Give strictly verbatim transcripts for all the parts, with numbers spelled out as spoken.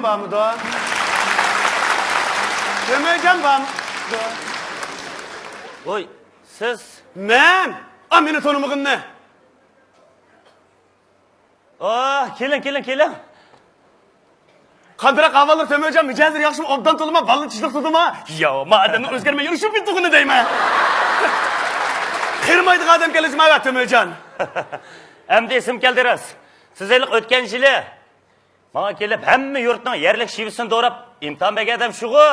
بارمىدۇ؟ تۆمۈرجان بارمىدۇ؟ ۋوي، سىز؟ مەن؟ ئا، مېنى تونۇمىغىننى. ئا، كېلىڭ، كېلىڭ، كېلىڭ. قانداق ئەھۋاللار تۆمۈرجان؟ مىجەزلىرى ياخشىمۇ؟ ئوبدان تولىما؟ بالىلار چىشلىق تۇتىما؟ ياۋ، ما ئادەمنىڭ ئۆزگەرمەي يۈرۈشى بىتتىغىنى دەيمەن. قېرىمايدىغان ئادەم كەلدى جۇما تۆمۈرجان. ئەمدى ئېسىم كەلدى راست. سىز ھېلىقى ئۆتكەن يىلى ماڭا كېلىپ، ھەممە يۇرتنىڭ يەرلىك شېۋىسىنى دوراپ، ئىمتىھان بەرگەن ئادەم شۇغۇ.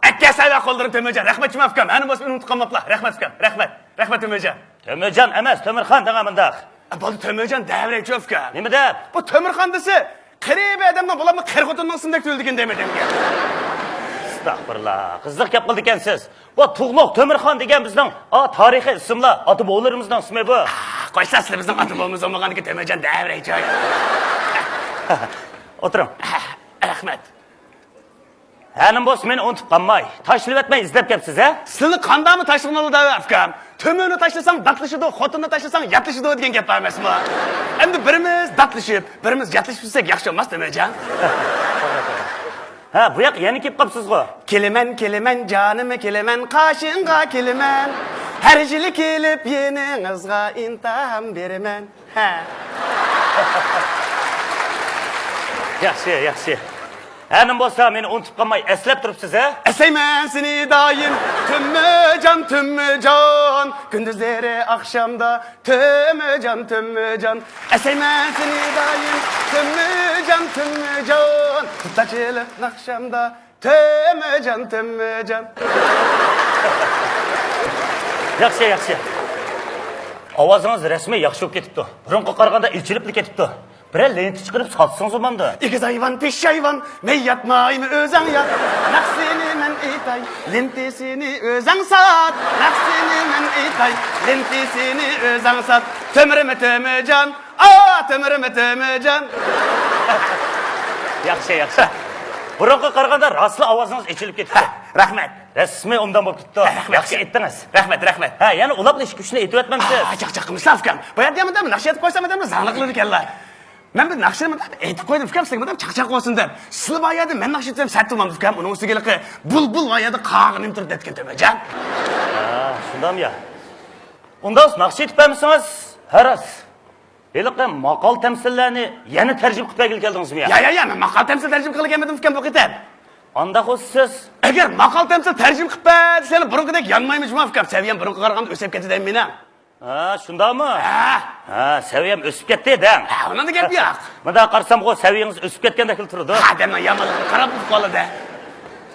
ئەكەسەلە قوللىرىنى تۆمۈرجان. رەھمەت جۇما ئۇكام. ھەنە بولسا مېنى ئۇنتۇپ قالماپلا. رەھمەت ئۇكام. رەھمەت. رەھمەت تۆمۈرجان. تۆمۈرجان ئەمەس، تۆمۈرخان دەڭا مۇنداق. ئە، بولدى تۆمۈرجان دەۋرەيچۇ ئۇكام. نېمە دەپ؟ بۇ تۆمۈرخان دېسە، قېرى بىر ئادەمنىڭ بولۇپمۇ قېرى خوتۇننىڭ ئىسمىدەك تۇيۇلىدىكەن دەيمەن ئادەمگە. ئەستەغپۇرۇللا، قىزىق گەپ قىلىدىكەنسىز. ۋا تۇغلۇق تۆمۈرخان دېگەن بىزنىڭ، ئا، تارىخىي ئىسىملار، ئاتا-بوۋىلىرىمىزنىڭ ئىسمى بۇ. قويسا، سىلە بىزنىڭ ئاتا-بوۋىمىز بولمىغاندىكىن تۆمۈرجان دەۋرەيچۇ. ئولتۇرۇڭ. رەھمەت. ھە، نېمە بولسا مېنى ئۇنتۇپ قالماي، تاشلىۋەتمەي ئىزدەپ كەپسىز، ھە؟ سىلىنى قانداقمۇ تاشلىغىنىلا دەۋە ئۇكام. تۆمۈرنى تاشلىساڭ داتلىشىدۇ، خوتۇننى تاشلىساڭ ياتلىشىدۇ دېگەن گەپ بار ئەمەسمۇ؟ ئەمدى بىرىمىز داتلىشىپ، بىرىمىز ياتلىشىپ ئۆتسەك ياخشى بولماستۇ، تۆمۈرجان؟ ھە، بۇ ياققا يەنە كېلىپ قاپسىزغۇ. كېلىمەن، كېلىمەن، جانىم، كېلىمەن، قېشىڭغا كېلىمەن. ھەر يىلى كېلىپ يېنىڭىزغا ئىمتىھان بېرىمەن. ھە. ياخشى، ياخشى. ھە، نېمە بولسا مېنى ئۇنتۇپ قالماي ئەسلەپ تۇرۇپسىز، ھە؟ ئەسلەيمەن سېنى دائىم، تۆمۈرجان، تۆمۈرجان. كۈندۈزلىرى ئاخشامدا، تۆمۈرجان، تۆمۈرجان. ئەسلەيمەن سېنى دائىم، تۆمۈرجان، تۆمۈرجان. دۇتارچىلىق ناخشامدا، تۆمۈرجان، تۆمۈرجان. ياخشى، ياخشى. ئاۋازىڭىز رەسمىي ياخشى بولۇپ كېتىپتۇ. بۇرۇنقىغا قارىغاندا ئېچىلىپلا كېتىپتۇ. بىرەر لېنتا چىقىرىپ ساتسىڭىز بولمامدۇ؟ ئېگىز ھايۋان، پىششى ھايۋان، مەن ياتمايمەن، ئۆزۈڭ يات. نەقىسىنى مەن ئېيتاي، لېنتىسىنى ئۆزۈڭ سات. نەقىسىنى مەن ئېيتاي، لېنتىسىنى ئۆزۈڭ سات. تۆمۈرمۇ تۆمۈرجان، ئا، تۆمۈرمۇ تۆمۈرجان. ياخشى، ياخشى. بۇرۇنقىغا قارىغاندا راستلا ئاۋازىڭىز ئېچىلىپ كېتىپتۇ. رەھمەت. رەسمىي ئوبدان بولۇپ كېتىپتۇ. رەھمەت. ياخشى ئېيتتىڭىز. رەھمەت، رەھمەت. ھە، يەنە ئۇلاپلا ئىككى ئۈچنى ئېيتىۋەتمەمسىز؟ ئا، چاقچاق قىلمىسىلا ئۇكام. بايا دېگەندەم ناخشا ئېيتىپ قويسام ئادەمنى زاڭلىق قىلىدىكەنلا. مەن بىر ناخشىنى مۇنداق ئېيتىپ قويدۇم ئۇكام، سىزگە مۇنداق چاقچاق بولسۇن دەپ. سىلى بار يەردە مەن ناخشا ئېيتسام سەت بولمامدۇ ئۇكام؟ ئۇنىڭ ئۈستىگە ھېلىقى بۇلبۇل بار يەردە قاغا نېمە تۇرۇپ دەتكەن تۆمۈرجان. ھە، شۇنداقمۇ يا؟ ئۇنداق ناخشا ئېيتىپ بەرمىسىڭىز، ھە راست. ھېلىقى ماقال تەمسىللەرنى يەنە تەرجىمە قىلىپ بەرگىلى كەلدىڭىزمۇ يا؟ يا، يا، يا، مەن ماقال تەمسىل تەرجىمە قىلغىلى كەلمىدىم ئۇكام بۇ قېتىم. ئانداق بولسا سىز. ئەگەر ماقال تەمسىل تەرجىمە قىلىپ بەر دېسەڭلار بۇرۇنقىدەك يانمايمەن جۇما ئۇكام. سەۋىيەم بۇرۇنقىغا قارىغاندا ئۆسۈپ كەتتى دەيمەن مېنىڭ. ھە، شۇنداقمۇ؟ ھە. ھە، سەۋىيەم ئۆسۈپ كەتتى دەڭ. ھە، ئۇنىڭدا گەپ يوق. مۇنداق قارىسامغۇ سەۋىيىڭىز ئۆسۈپ كەتكەندەكلا تۇرىدۇ. ئادەمنىڭ يامانلىقىغا قاراپ ئۇقۇپ قالىدۇ.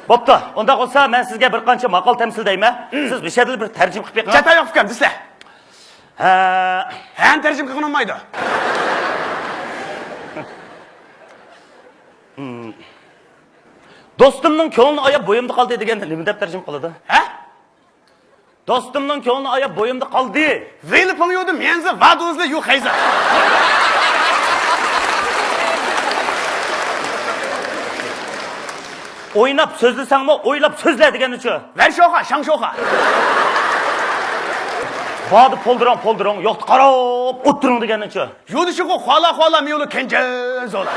بوپتۇ، ئۇنداق بولسا مەن سىزگە بىر قانچە ماقال تەمسىل دەيمەن. سىز مۇشۇ يەردىلا بىر تەرجىمە قىلىپ بېقىڭ. چاتاق يوق ئۇكام، دېسىلە. ھە. ھەنە تەرجىمە قىلغىنى بولمايدۇ. دوستۇمنىڭ كۆڭلىنى ئاياپ بويۇمدا قالدى دېگەندە نېمە دەپ تەرجىمە قىلىدۇ؟ ھە؟ دوستۇمنىڭ كۆڭلىنى ئاياپ بويۇمدا قالدى. 为了朋友的面子，我肚子里有孩子。 ئويناپ سۆزلىسەڭمۇ ئويلاپ سۆزلە دېگەننىچۇ؟ 玩笑话، 上笑话。 باردا پولدۇرۇڭ، پولدۇرۇڭ، يوقتا قاراپ ئولتۇرۇڭ دېگەننىچۇ؟ 有的时候哗啦哗啦，没有了看见走了。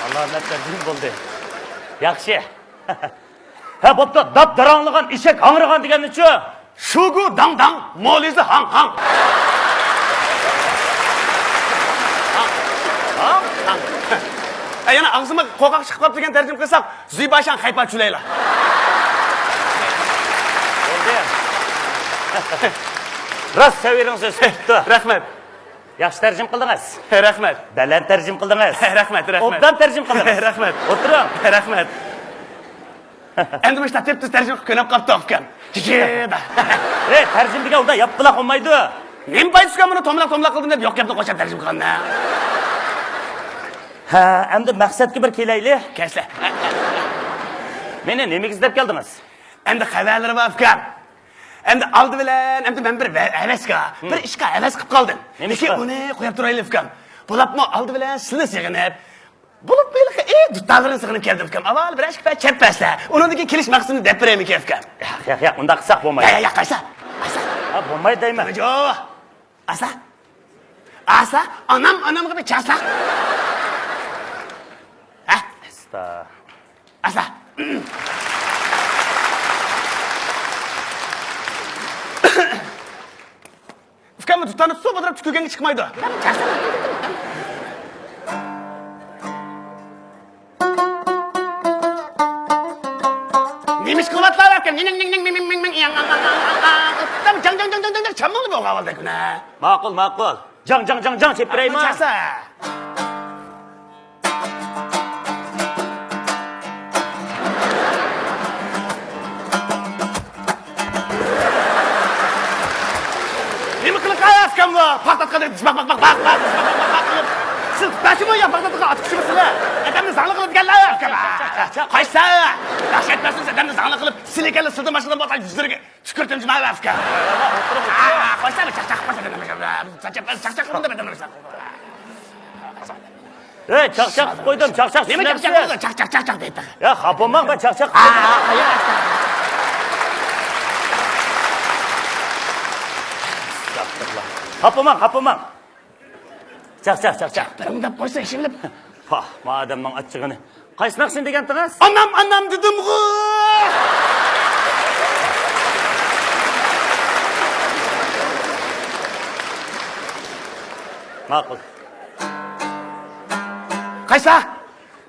ئالامەتلەر جىم بولدى. ياخشى. ھە، بوپتۇ، داپ داراڭلىغان ئېشەك ھاڭرىغان دېگەننىچۇ؟ 树骨当当，帽子夯夯。 ھاڭ ھاڭ. ئە، يەنە ئاغزىمغا قوقاق چىقىپ قاپتۇ دېگەن تەرجىمە قىلساق، زۈيباشاڭ خەيپا چۈلەيلا. بولدى. راست سەۋىيىڭىز ئۆسۈپ كېتىپتۇ. رەھمەت. ياخشى تەرجىمە قىلدىڭىز. رەھمەت. بەلەن تەرجىمە قىلدىڭىز. رەھمەت، رەھمەت. ئوبدان تەرجىمە قىلدىڭىز. رەھمەت. ئولتۇرۇڭ. رەھمەت. ئەمدى مۇشۇنداق تېپ-تېز تەرجىمە قىلىپ كۆنۈپ قاپتۇ ئۇكام. جىجىدا. ئەي، تەرجىمە دېگەن ئۇنداق ياپپىلاق بولمايدۇ. نېمە پايدىسى ئۇكام بۇنى توملاق-توملاق قىلدىم دەپ يوق گەپنى قوشاپ تەرجىمە قىلغاندا. ھە، ئەمدى مەقسەتكە بىر كېلەيلى. كەلسە. مېنى نېمىگە ئىزدەپ كەلدىڭىز؟ ئەمدى خەۋەرلىرى بار ئۇكام. ئەمدى ئالدى بىلەن ئەمدى مەن بىر ۋە-، ھەۋەسكە، بىر ئىشقا ھەۋەس قىلىپ قالدىم. نېمە ئىش؟ لېكىن ئۇنى قويۇپ تۇرايلى ئۇكام. بولۇپمۇ ئالدى بىلەن سىلىنى سېغىنىپ، بولۇپ ھېلىقى ئى دۇتارلىرىنى سېغىنىپ كەلدىم ئۇكام. ئاۋۋال بىر ئىككى پەي چەپ بەرسە، ئۇنىڭدىن كېيىن كېلىش مەقسىتىنى دەپ بېرەيمىكىن ئۇكام؟ ياق، ياق، ياق، ئۇنداق قىلساق بولمايدۇ. ياق، ياق، قايسا؟ قايسا؟ ھا، بولمايدۇ دەيمەن. جوۋا. ئاسا. ئاسا، ئانام، ئانامغا بىر چاسا. ھە؟ ئاستا. ئاسا. ئۇكام، دۇتارنى تۇتۇپ ئولتۇرۇپ تۈكۈرگەنگە چىقمايدۇ. نېمە ئىش قىلىۋاتىسىلەر ئۇكام؟ نىڭ، نىڭ، نىڭ، مىڭ، مىڭ، مىڭ، مىڭ، ياڭ، ئاڭ، ئاڭ، ئاڭ، ئاڭ، ئاڭ. ئۇكام، جاڭ، جاڭ، جاڭ، چامماڭلى بولغان ئەھۋالدا كۈنە. ماقۇل، ماقۇل. جاڭ، جاڭ، جاڭ، جاڭ، چېپىپ بېرەيمۇ؟ چاسا. نېمە قىلىپ قالىسىكەن بۇ؟ پاختاتقاندەك باق، باق، باق، باق، باق، باق، باق قىلىپ. سىز بەشىمۇ يا پاختاتقا ئاتىپ چۈشۈرسىلەر. ئادەمنى زاڭلىق قىلىدىكەنلەر. قايسى؟ ياخشى ئېيتمەسىز، ئادەمنى زاڭلىق قىلىپ، سىلىكەنلەر سىلدىن باشقىدىن بولسا يۈزلىرىگە تۈكۈرتۈم جۇما بەرسىكەن. ئولتۇرۇڭ، ئولتۇرۇڭ. قايسى؟ چاقچاق، چاقچاق قىلدىم. ھەي، چاقچاق دەپ قويدۇم، چاقچاق. نېمە چاقچاق دەپ قويدۇڭ؟ چاقچاق، چاقچاق دەيدۇ. يا، خاپا بولماڭ، مەن چاقچاق. خاپا بولماڭ، خاپا بولماڭ. چاقچاق، چاقچاق. بىرىڭ دەپ قويسا ئىشىنىپ. پاھ، ما ئادەمنىڭ ئاچچىقىنى. قايسى ناخشىنى دېگەنتىڭىز؟ ئانام، ئانام دېدىمغۇ! ماقۇل. قايسى؟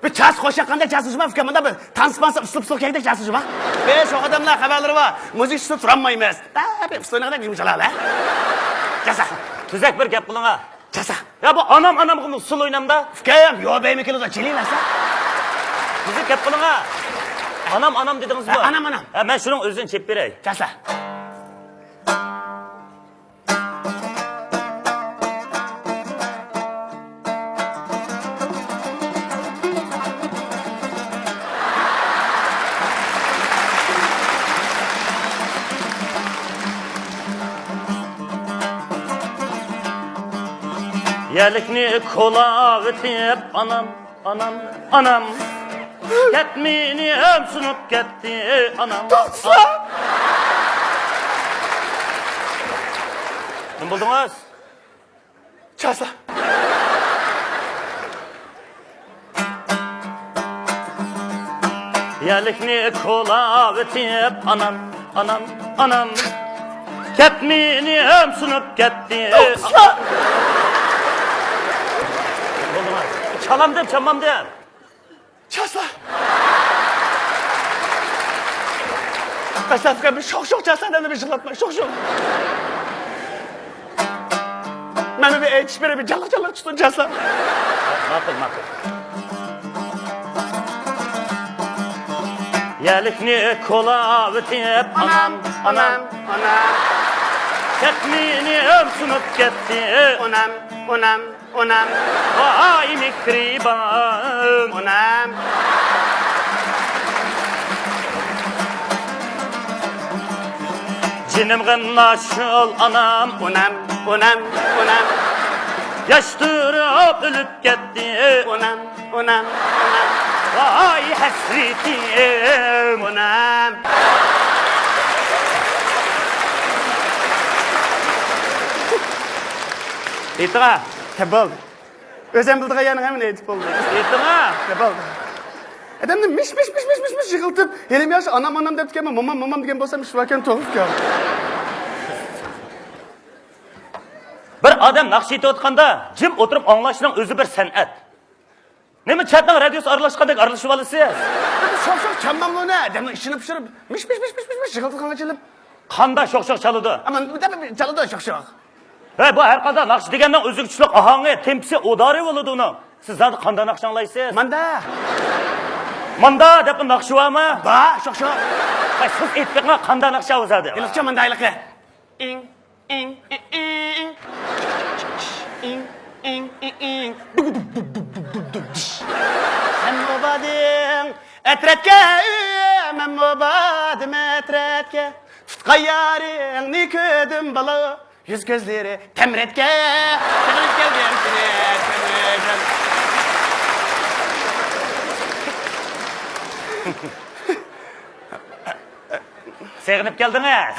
بىر چاس قوشاققاندەك چاس ئۇزما ئۇكام، مۇنداق بىر تانسىمانسا ئۇسلۇب سوق كەيدەك چاس ئۇزما. بەش ئادەملەر خەۋەرلىرى بار. مۇزىكا ئۈستىدە تۇرالمايمىز. بەبى ئۇسلۇبنىڭ يۇمشىلالا. چاسا. تۈزەك بىر گەپ قىلىڭا. چاسا. يا بۇ ئانام ئانامغىمۇ ئۇسسۇل ئوينامدا. ئۇكام، يو بەيمە كېلىدۇ، چېلىۋەرسە. تۈزەك گەپ قىلىڭا. ئانام ئانام دېدىڭىزمۇ؟ ھە، ئانام، ئانام. ھە، مەن شۇنىڭ ئۆزىنى چېلىپ بېرەي. چاسا. يەلىكنى كولاۋېتىپ ئانام، ئانام، ئانام. كەتمىنى ھەم سۇنۇپ كەتتى ئانام. توختىسا! نېمە بولدىڭىز؟ چاسا. يەلىكنى كولاۋېتىپ ئانام، ئانام، ئانام. كەتمىنى ھەم سۇنۇپ كەتتى. توختىسا! نېمە بولدىڭىز؟ چالامدىم، چالمامدىم. چاسا! قەسەمكە بىر شوق-شوق چاسا، دەمدە بىر يىغلاتما، شوق-شوق. مەن بىر ئېيتىش بېرەي، بىر جانلىق-جانلىق تۇتۇن چاسا. ماقۇل، ماقۇل. يەلىكنى كولاۋېتىپ ئانام، ئانام، ئانام، ئانام. كەتمىنى ھەم سۇنۇپ كەتتى. ئانام، ئانام. ئونام. ۋاي مېھرىبان. ئونام. جېنىمغا ناشول ئانام. ئونام، ئونام، ئونام. ياش تۇرۇپ ئۆلۈپ كەتتى. ئونام، ئونام، ئونام. ۋاي ھەسرىتىم. ئونام. ئېيتىڭا. ھە، بولدى. ئۆزۈم بىلىدىغان يەرنىڭ ھەممىنى ئېيتىپ بولدۇم. ئېيتىڭا. ھە، بولدى. ئادەمنى مىش، مىش، مىش، مىش، مىش، مىش يىغلىتىپ، ھېلىمۇ ياخشى ئانام، ئانام دەپتىكەنمەن، مومام، مومام دېگەن بولسام ئىش باركەن، توغرىكەن. بىر ئادەم ناخشا ئېيتىۋاتقاندا جىم ئولتۇرۇپ ئاڭلاشنىڭ ئۆزى بىر سەنئەت. نېمە چەتنىڭ رادىيوسى ئارىلاشقاندەك ئارىلىشىۋالىسىز؟ شوق-شوق چامماملۇنى ئادەمنىڭ ئىچىنى پۇشۇرۇپ، مىش، مىش، مىش، مىش، مىش يىغلىتىدىغان ئاچىلىپ. قاندا شوق-شوق چالىدۇ؟ ئامان، چالىدۇ شوق-شوق. ھەي، بۇ ھەر قانداق ناخشا دېگەننىڭ ئۆزىگە چۈشلۈك ئاھاڭى، تېمپىسى، ئۇدارى بولىدۇ ئۇنىڭ. سىز زادى قانداق ناخشا ئاڭلايسىز؟ ماندا. ماندا دەپ ناخشا بارمۇ؟ بار، شوق-شوق. ھەي، سىز ئېيتىپ بېقىڭ، قانداق ناخشا ئۇ زادى؟ ھېلىقىچە ماندا ھېلىقى. ئىڭ، ئىڭ، ئىڭ، ئىڭ. ئىڭ، ئىڭ، ئىڭ، ئىڭ. سەنمۇ باردىڭ ئەترەتكە، مەنمۇ باردىم ئەترەتكە. تۇتقان يارىڭنى كۆردۈم بالا. يۈز كۆزلىرى تەمرەتكە، سېغىنىپ كەلدىم سېنى، كۆڭلۈم. سېغىنىپ كەلدىڭىز؟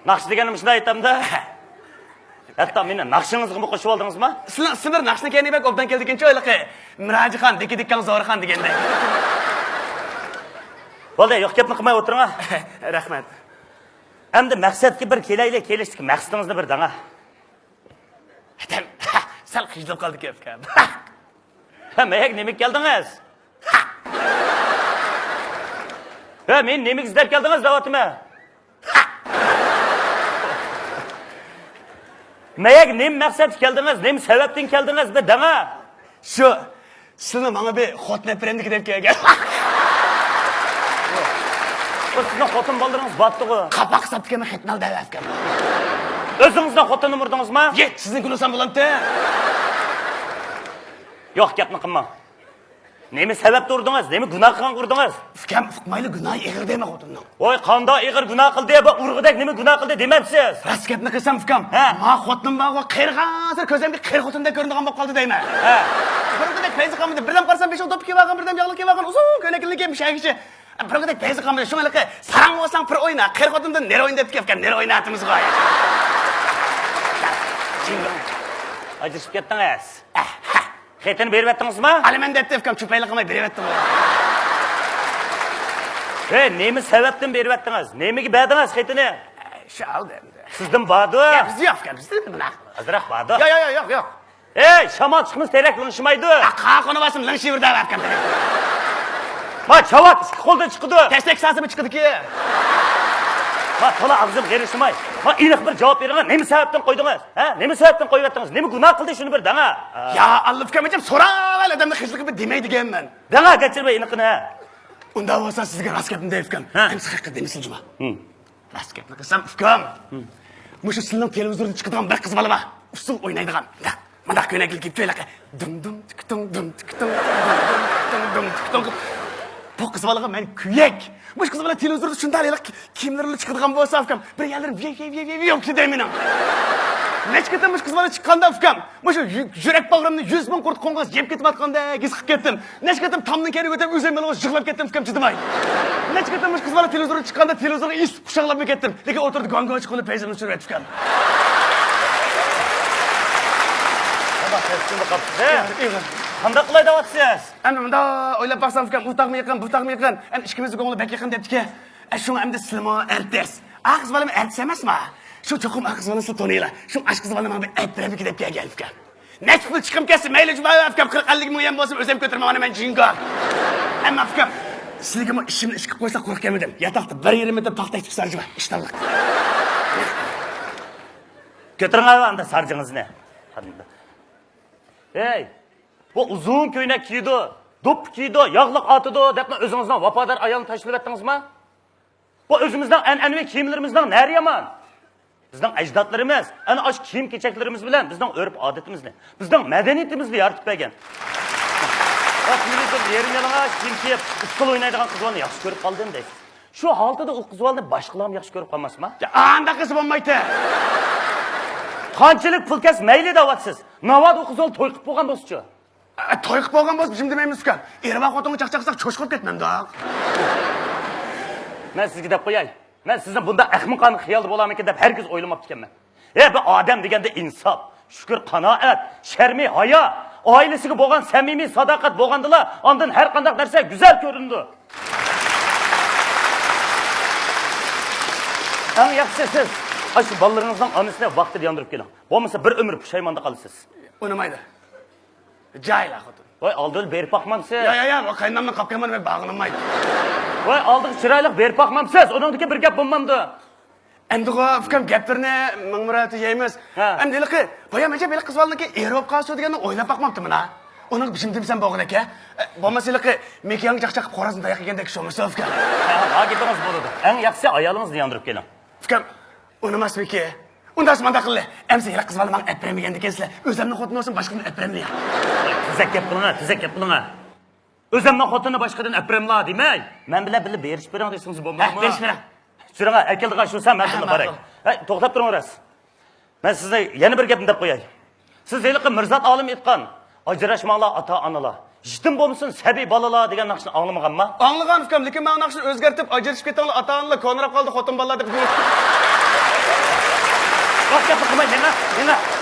ناخشا دېگەننى مۇشۇنداق ئېيتامدا. ھەتتا مېنى ناخشىڭىزغىمۇ قوشۇپ ئالدىڭىزما؟ سىلەر، سىلەر ناخشىنى كەينى بەك ئوبدان كېلىدىكەنچۇ، ھېلىقى مىراجىخان، دىكى دىككاڭ زورخان دېگەندەك. بولدى، يوق گەپنى قىلماي ئولتۇرۇڭ. رەھمەت. ئەمدى مەقسەتكە بىر كېلەيلى، كېلىشتىكى مەقسىتىڭىزنى بىر دەڭە. ئادەم سەل خىجىلىپ قالدىكەن ئۇكام. ھە، مەيەگە نېمىگە كەلدىڭىز؟ ھە، مېنى نېمىگە ئىزدەپ كەلدىڭىز دەۋاتىمەن. مەيەگە نېمە مەقسەتكە كەلدىڭىز؟ نېمە سەۋەبتىن كەلدىڭىز؟ بىر دەڭە. شۇ، سىلىنى ماڭا بىر خوتۇن ئەپىرەمدىكى دەپ كەلگەن. بۇ سىزنىڭ خوتۇن بالىلىرىڭىز بارتتىغۇ. قاپاق ساپتىكەن خېتىنال دەۋەتكەن. ئۆزىڭىزنىڭ خوتۇنىنى ئۇردىڭىزما؟ يېت، سىزنىڭكىنى ئۇرسام بولامتى؟ يوق، گەپنى قىلماڭ. نېمە سەۋەبتە ئۇردىڭىز؟ نېمە گۇناھ قىلغانغا ئۇردىڭىز؟ ئۇكام، ئۇقمايلا گۇناھى ئېغىر دەيمەن خوتۇننىڭ. ۋاي، قانداق ئېغىر گۇناھ قىلدى؟ بۇ ئۇرغۇدەك نېمە گۇناھ قىلدى دېمەپسىز؟ راست گەپنى قىلسام ئۇكام، ھە. ما خوتۇنۇم بارغۇ، قېرىغانسېرى كۆزۈمگە قېرى خوتۇندەك كۆرۈنىدىغان بولۇپ قالدى دەيمەن. ھە. بۇرۇنقىدەك پەيزى قالمىدى. بىردەم قارىسام بېشىغا دوپپا كىيىۋالغان، بىردەم ياغلىق كىيىۋالغان، ئۇزۇن كۆينەكلىرىنى كىيىپ مۇشۇ ئەگىشى. بۇرۇنقىدەك پەيزى قالمىدى. شۇڭا ھېلىقى ساراڭ بولساڭ پىر ئوينا، قېرى خوتۇندىن نېرى ئوينا دەپتىكەن ئۇكام، نېرى ئويناتىمىزغۇ. ئاجرىشىپ كەتتىڭىز. ئەھ، ھە. خېتىنى بېرىۋەتتىڭىزما؟ ئالىمەن دەپتۇ ئۇكام، چۈپەيلىك قىلماي بېرىۋەتتىم. ھەي، نېمە سەۋەبتىن بېرىۋەتتىڭىز؟ نېمىگە بەردىڭىز خېتىنى؟ شۇ ئالدى ئەمدى. سىزدىن باردۇ؟ يا، بىزدە يوق ئۇكام، بىزدە نېمە؟ ئازراق باردۇ. يا، يا، يا، يوق، يوق. ھەي، شامال چىقمىسا تېرەك لىڭشىمايدۇ. قا قونۇۋالسام لىڭشىيۋېرىدۇ ئۇكام تېرەك. ما چاۋاك ئىككى قولدىن چىقىدۇ. تەشتەك سازىمۇ چىقىدىكى. ما تولا ئاغزىم غېرىشماي. ما ئېنىق بىر جاۋاب بېرىڭە، نېمە سەۋەبتىن قويدىڭىز؟ ھە؟ نېمە سەۋەبتىن قويۇۋەتتىڭىز؟ نېمە گۇناھ قىلدى شۇنى بىر دەڭە. يا ئاللا ئۇكام، ئەجەب سوراۋەل ئادەمنى خىجىلقى بىر دېمەي دېگەنمەن. دەڭە، كەچۈرمەي ئېنىقىنى. ئۇنداق بولسا سىزگە راست گەپنى دەي ئۇكام. ھە. ئەمسە خەققە دېمىسىلە جۇما. ھىم. راست گەپنى قىلسام ئۇكام، مۇشۇ سىلىنىڭ تېلېۋىزوردا چىقىدىغان بىر قىز بالا بار، ئۇسسۇل ئوينايدىغان. مۇنداق، مۇنداق كۆينەكلىك كىيىپ چۆلەققە دۇم دۇم تىك تۇڭ، دۇم تىك تۇڭ، دۇم دۇم تىك تۇڭ، دۇم تىك تۇڭ. بۇ قىز بالىغا مەن كۆيەك. مۇشۇ قىز بالا تېلېۋىزوردا شۇنداق ھېلىقى كىيىملىرى بىلەن چىقىدىغان بولسا ئۇكام، بىر يەرلىرىم ۋىي ۋىي ۋىي ۋىي ۋىي دەيمەن. نەچچە قېتىم مۇشۇ قىز بالا چىققاندا ئۇكام، مۇشۇ يۈ-، يۈرەك باغرىمنى يۈز مىڭ قۇرت قوڭغۇاچ يەپ كېتىۋاتقاندەك ھېس قىلىپ كەتتىم. نەچچە قېتىم تامنىڭ كەينىگە ئۆتۈپ ئۆزۈمنى يالغۇز يىغلاپ كەتتىم ئۇكام، چىدىماي. نەچچە قېتىم مۇشۇ قىز بالا تېلېۋىزورغا چىققاندا تېلېۋىزورغا ئېسىلىپ قۇچاقلاپمۇ كەتتىم. لېكىن ئوتتۇرىدا گاڭگاڭ چىقىۋېلىپ پەيزىمنى چۈشۈرۈۋەتتى ئۇكام. قانداق قىلاي دەۋاتىسىز؟ ئەمدى مۇنداق ئويلاپ باقسام ئۇكام، ئۇ تاغمۇ يېقىن، بۇ تاغمۇ يېقىن. ئەمدى ئىككىمىزنىڭ كۆڭلى بەك يېقىن دەپتىكەن. ئە، شۇڭا ئەمدى سىلىمۇ ئارتىس. ئا قىز بالىمۇ ئارتىس ئەمەسما؟ شۇ چوقۇم ئا قىز بالىنى سىز تونۇيلا. شۇ ئاش قىز بالىنى ماڭا بىر ئەپ بېرەمدىكىن دەپ كەلگەن ئۇكام. نەچچە پۇل چىقىپ كەتسە مەيلى جۇما ئۇكام، قىرىق ئەللىك مىڭ يەن بولسا ئۆزۈم كۆتۈرىمەن، مانا مەن جىڭگاڭ. ئەمما ئۇكام، سىلىگىمۇ ئىشىمنى ئىشقا قويسا قۇرۇق كەلمىدىم. ياتاقتا بىر يېرىم مېتىر پاختا ئىشتىكى سانجىما، ئىشتانلىق. كۆتۈرۈڭ ئاندىن سانجىڭىزنى. ھەي، بۇ ئۇزۇن كۆينەك كىيىدۇ، دوپپا كىيىدۇ، ياغلىق ئارتىدۇ دەپلا ئۆزىڭىزنىڭ ۋاپادار ئايالىنى تاشلىۋەتتىڭىزما؟ بۇ ئۆزىمىزنىڭ ئەنئەنىۋى كىيىملىرىمىزنىڭ نەرى يامان؟ بىزنىڭ ئەجدادلىرىمىز ئەنە ئاشۇ كىيىم-كېچەكلىرىمىز بىلەن بىزنىڭ ئۆرپ-ئادىتىمىزنى، بىزنىڭ مەدەنىيىتىمىزنى يارىتىپ بەرگەن. بۇ تېلېۋىزوردا يېرىم يالىڭاچ كىيىم كىيىپ، ئۇسسۇل ئوينايدىغان قىزلارنى ياخشى كۆرۈپ قالدىم دەيسىز. شۇ ھالىتىدە ئۇ قىز بالىنى باشقىلارمۇ ياخشى كۆرۈپ قالماسما؟ يا، ئانداق قىلسا بولمايتتى. قانچىلىك پۇل كەتسە مەيلى دەۋاتىسىز. ناۋادا ئۇ قىز بالا توي قىلىپ بولغان بولسىچۇ؟ ئە، توي قىلىپ بولغان بولسا جىم دېمەيمىز ئۇكام. ئېرى بار خوتۇنغا چاقچاق قىلساق چوش قىلىپ كەتمەمدۇق؟ مەن سىزگە دەپ قوياي. مەن سىزنىڭ بۇنداق ئەخمىقانە خىيالدا بولارمىكىن دەپ ھەرگىز ئويلىماپتىكەنمەن. ئە، بىر ئادەم دېگەندە ئىنساپ، شۈكۈر، قانائەت، شەرمى، ھايا، ئائىلىسىگە بولغان سەمىمىي ساداقەت بولغاندىلا ئاندىن ھەر قانداق نەرسە گۈزەل كۆرۈنىدۇ. ئەڭ ياخشىسى سىز ئاشۇ بالىلىرىڭىزنىڭ ئانىسىنى ۋاقتىدا ياندۇرۇپ كېلىڭ. بولمىسا بىر ئۆمۈر پۇشايماندا قالىسىز. ئۇنىمايدۇ. جاھىل خوتۇن. ۋاي، ئالدىن بېرىپ باقمامسىز؟ يا، يا، يا، قاينامنىڭ قاپقىيامىنى مەن باغلىمايدۇ. ۋاي، ئالدىغا چىرايلىق بېرىپ باقمامسىز؟ ئۇنىڭدىكى بىر گەپ بولمامدۇ؟ ئەمدىغۇ ئۇكام گەپلىرىنى مىڭ مۇرات يەيمىز. ھە. ئەمدى ھېلىقى بايام ئەجەب ھېلىقى قىز بالىنىڭكى ئېرى بولۇپ قالسا دېگەننى ئويلاپ باقماپتىمەن ھا. ئۇنىڭ بىشىم دېمىسەم بولغىنىكەن. ئە، بولمىسا ھېلىقى مېكىياڭ چاقچاق قىلىپ خورازنى تاياق يېگەندەك شۇمۇسى ئۇكام. ھە، ھە، گېپىڭىز بولىدۇ. ئەڭ ياخشىسى ئايالىڭىزنى ياندۇرۇپ كېلىڭ. ئۇكام، ئۇنىماسمىكى؟ ئۇنداقسا مانداق قىللى. ئەمسە ھېلىقى قىز بالىنى ماڭا ئەپ بېرەلمىگەندىكىنسىلەر، ئۆزەمنىڭ خوتۇنى بولسۇن باشقىدىن ئەپ بېرەملى يا. تېزەك گەپ قىلىڭا، تېزەك گەپ قىلىڭا. ئۆزەمنىڭ خوتۇنىنى باشقىدىن ئەپ بېرەملا دېمەي، مەن بىلەن بىللە بېرىشىپ بېرىڭ دېسىڭىز بولمىدىمۇ؟ ھە، بېرىشىپ بېرىڭ. چۈرۈڭە، ئەكەلدىغان شۇ سەن، مەن ھە، بىللە باراي. ماقۇل. ھەي، توختاپ تۇرۇڭ راست. مەن سىزگە يەنە بىر گەپنى دەپ قوياي. سىز ھېلىقى مىرزات ئالىم ئېيتقان، «ئاجراشماڭلار ئاتا-ئانىلار، يېتىم بولمىسۇن سەبىي بالىلار» دېگەن ناخشىنى ئاڭلىمىغانما؟ ئاڭلىغان ئۇكام، لېكىن مانا ناخشىنى ئۆزگەرتىپ، «ئاجرىشىپ كېتىڭلار ئاتا-ئانىلار، كونىراپ قالدى خوتۇن بالىلار» دەپ. راست گەپنى قىلماي مېڭە، مېڭە.